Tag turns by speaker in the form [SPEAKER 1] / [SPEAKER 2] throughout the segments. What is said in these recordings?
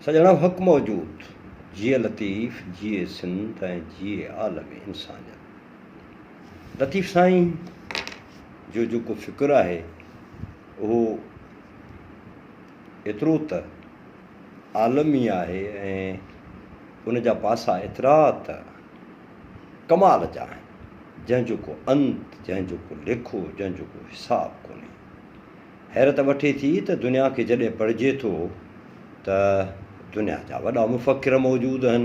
[SPEAKER 1] سڄڻو حق موجود، جيئي لطيف، جيئي سنڌ ۽ جيئي عالم انسانيت. لطيف سائين جو جيڪو فڪر آهي اهو ايترو ته عالمي آهي ۽ ان جا پاسا ايترا ته ڪمال جا آهن جنهن جو ڪو انت، جنهن جو ڪو ليکو، جنهن جو ڪو حساب ڪونهي. حيرت وٺي ٿي ته دنيا کي جڏهن پڙهجي ٿو ته دنيا جا وڏا مفڪر موجود آهن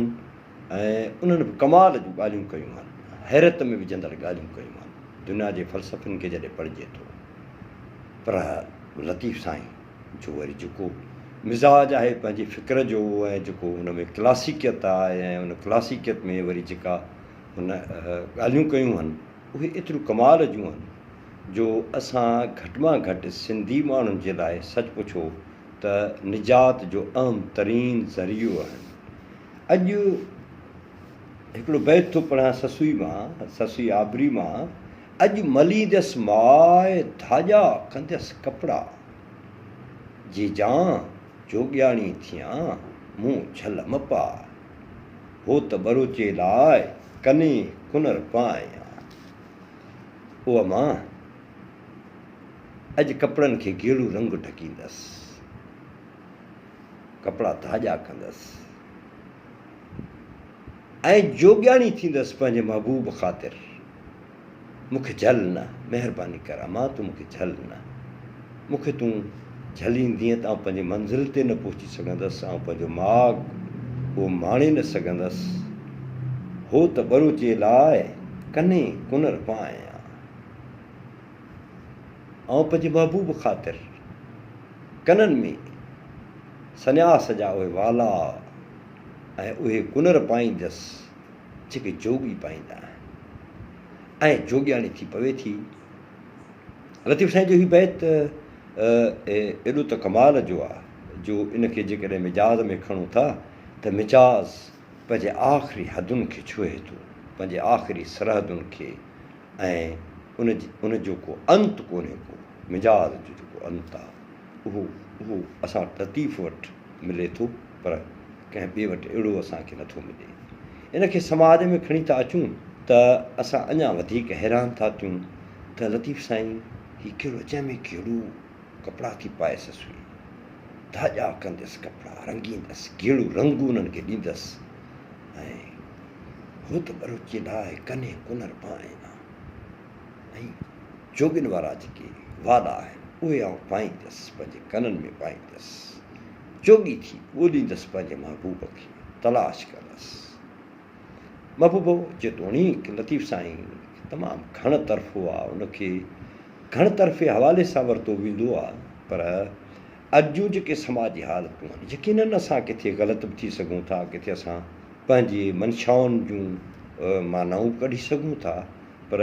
[SPEAKER 1] ۽ انهن به ڪمال جون ڳالهيون ڪيون آهن، حيرت ۾ وجهندڙ ڳالهيون ڪيون آهن دنيا جي فلسفين کي جڏهن پڙهجي ٿو. پر لطيف سائين جو وري جيڪو مزاج آهي پنهنجي فڪر جو ۽ جيڪو ان ۾ ڪلاسيڪيت آهي ۽ ان ڪلاسيڪيت ۾ وري جيڪا هن ڳالهيون ڪيون آهن اهي ايتريون ڪمال جون آهن جو اسان گهٽ مان گهٽ سنڌي ماڻهن جي لاء سچ پڇو ته نجات جو اهم ترين ذريعو آهن. اڄ هڪڙو بيت ٿو پڙهان سسئي مان، سسئي آبري مان، اڄ ملينديس ماء ڌاڄا ڪنديس ڪپڙا، جي جان جوڳياڻي ٿيان مون جهل م پاء، هوت ٻروچي لاء ڪني ڪنر پائيان. او امان! اڄ ڪپڙن کي گيڙو رنگ ڍڪيندس. ڪپڙا ڌاڄا ڪندس ۽ جوڳياڻي ٿيندس پنهنجي محبوب خاطر. مون کي جهل نه، مهرباني ڪر امان تون مون کي جهل نه. مون کي تون جهليندينء ته آئون پنهنجي منزل تي نه پهچي سگهندس، آئون پنهنجو ماڳ اهو ماڻي نه سگهندس. هو ته ٻروچي لاء ڪني ڪنر پائيان. آئون پنهنجي محبوب خاطر ڪنن ۾ سنياس جا اهي والا ۽ اهي ڪنر پائيندس جيڪي جوڳي پائيندا آهن ۽ جوڳياڻي ٿي پوي ٿي. لطيف سائين جو هي بيت ايڏو ته ڪمال جو آ جو ان کي جيڪڏهن مجاز ۾ کڻون ٿا ته مجاز پنهنجي آخري حدن کي ڇهي ٿو، پنهنجي آخري سرحدن کي ۽ ان جي ان جو ڪو انت ڪونهي ڪو، مجاز جو جيڪو انت آ اهو اهو اسان وٽ لطيف وٽ ملي ٿو پر ڪنهن ٻئي وٽ اهڙو اسان کي نٿو ملي. ان کي سماج ۾ کڻي ٿا اچون ته اسان اڃا وڌيڪ حيران ٿا ٿيون ته لطيف سائين هي ڪهڙو جنهن ۾ ڪهڙو ڪپڙا ٿي پائي سسئي، ڌاڄا ڪنديس ڪپڙا رنگيندس، گيڙو رنگ انهن کي ڏيندس ۽ هو ته ٻروچي لاء ڪنهن ڪنر پائين ها ۽ جوڳين وارا جيڪي والا آهن اهي آئون پائيندس، پنهنجي ڪنن ۾ پائيندس. جوڳي ٿي ڳوليندس پنهنجي محبوب کي، تلاش ڪندس. محبوب جيتوڻيڪ لطيف سائين تمام گهڻ طرفو آ، ان کي گهڻ طرفي حوالي سان ورتو ويندو آ، پر اڄ جون جيڪي سماجي حالتون آهن، يقينن اسان ڪٿي غلط به ٿي سگهون ٿا، ڪٿي اسان پنهنجي منشائن جون معنائون به ڪڍي سگهون ٿا، پر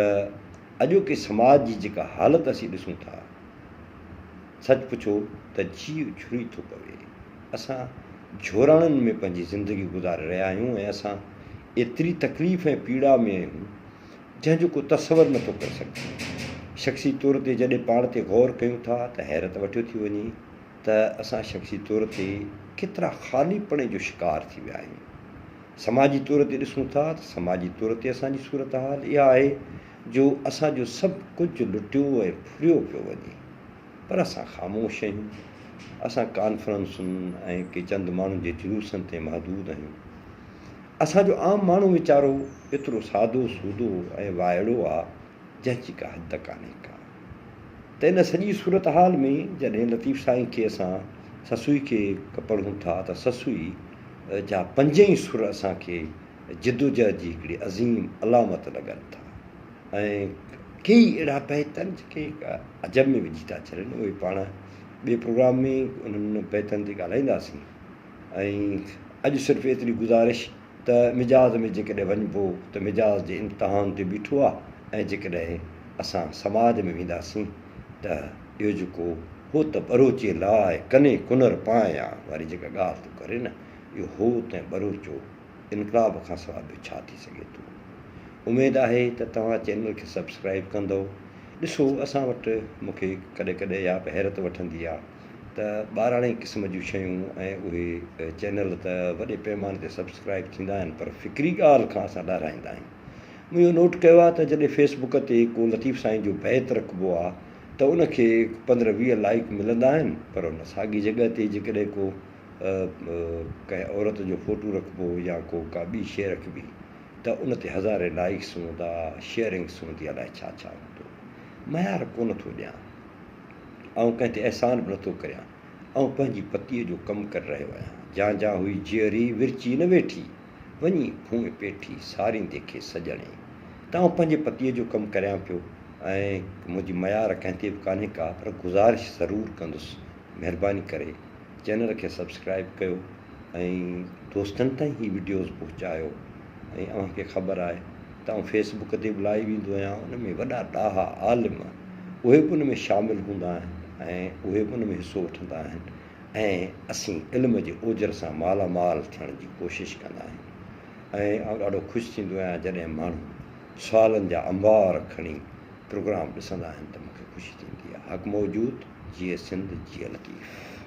[SPEAKER 1] اڄوڪي سماج جي جيڪا حالت اسين ڏسون ٿا، سچ پڇو ته جيء جھري ٿو پوي. اسان جھوراڻن ۾ پنهنجي زندگي گذاري رهيا آهيون ۽ اسان ايتري تڪليف ۽ پيڙا ۾ آهيون، جنهن جو ڪو تصور نه ٿو ڪري سگهجي. شخصي طور تي جڏهن پاڻ تي غور ڪيون ٿا ته حيرت وٺيو ٿي وڃي ته اسان شخصي طور تي ڪيترا خالي پڻي جو شڪار ٿي ويا آهيون. سماجي طور تي ڏسون ٿا ته سماجي طور تي اسان جي صورتحال اها آهي جو اسان جو سڀ ڪجهه لٽيو ۽ ڦريو پيو وڃي پر اسان خاموش آهيون. اسان ڪانفرنسن ۽ ڪي چند ماڻهن جي جلوسن تائين محدود آهيون. اسان جو عام ماڻهو ويچارو ايترو سادو سودو ۽ وائڙو آ جنهن جي ڪا حد ڪانهي ڪا. ته ان سڄي صورتحال ۾ جڏهن لطيف سائين کي اسان سسئي کي پڙهون ٿا ته سسئي جا پنجئي سر اسان کي جدوجهد جي هڪڙي عظيم علامت لڳن ٿا ۽ ڪيئي اهڙا بيت آهن جيڪي عجب ۾ وجهي ٿا ڇڏن اهي پاڻ ٻئي پروگرام ۾ انهن بيتن تي ڳالهائينداسين ۽ اڄ صرف ايتري گذارش ته مجاز ۾ جيڪڏهن وڃبو ته مجاز جي امتحان تي بيٺو آهي ۽ جيڪڏهن اسان سماج ۾ وينداسين ته اهو جيڪو هوت ٻروچي لاء ڪني ڪنر پائيان واري جيڪا ڳالهه ٿو ڪري نه اهو هوت ۽ ٻروچو انقلاب کان سواء ٻيو ڇا ٿي سگهي ٿو. اميد آهي ته توهان چينل کي سبسڪرائيب ڪندؤ. ڏسو اسان وٽ مون کي ڪڏهن ڪڏهن اها به حيرت وٺندي آ ته. ته ٻاراڻي قسم جون شيون ۽ اهي چينل ته وڏي پيماني تي سبسڪرائيب ٿيندا آهن پر فڪري ڳالهه کان اسان ڏارايندا آهيون. مون اهو نوٽ ڪيو آهي ته جڏهن فيس بڪ تي ڪو لطيف سائين جو بيت رکبو آهي ته ان کي پندرهن 20 لائيڪ ملندا آهن پر ان ساڳي جڳهه تي جيڪڏهن ڪو ڪنهن عورت جو فوٽو رکبو يا ڪو ڪا ٻي شيء رکبي ته ان تي هزارين لائيڪس هوندا، شيئرنگس هوندي الائي ڇا ڇا هوندو. ميار ڪونه ٿو ڏيان. آئون ڪنهن تي احسان به نٿو ڪريان. آئون پنهنجي پتيء جو ڪم ڪري رهيو آهيان. جان جان هئي جيئري، ورچي نه ويٺي. وڃي ڀونء پيٺي، ساريندي کي سڄڻي. ته آئون پنهنجي پتيء جو ڪم ڪريان پيو ۽ منهنجي ميار ڪنهن تي به ڪانهي ڪا، پر گذارش ضرور ڪندس، مهرباني ڪري چينل کي سبسڪرائيب ڪيو ۽ دوستن تائين هي وڊيوز پهچايو ۽ اوهان کي خبر آهي ته آئون فيس بڪ تي به لائيو ايندو آهيان ان ۾ وڏا ڏاها عالم اهي به ان ۾ شامل هوندا آهن ۽ اهي به ان ۾ حصو وٺندا آهن ۽ اسين علم جي اوجر سان مالا مال ٿيڻ جي ڪوشش ڪندا آهيون ۽ آئون ڏاڍو خوش ٿيندو آهيان جڏهن ماڻهو سوالن جا انبار کڻي پروگرام ڏسندا آهن ته مون کي خوشي ٿيندي آهي حق موجود جيئي سنڌ جيئي لطيف.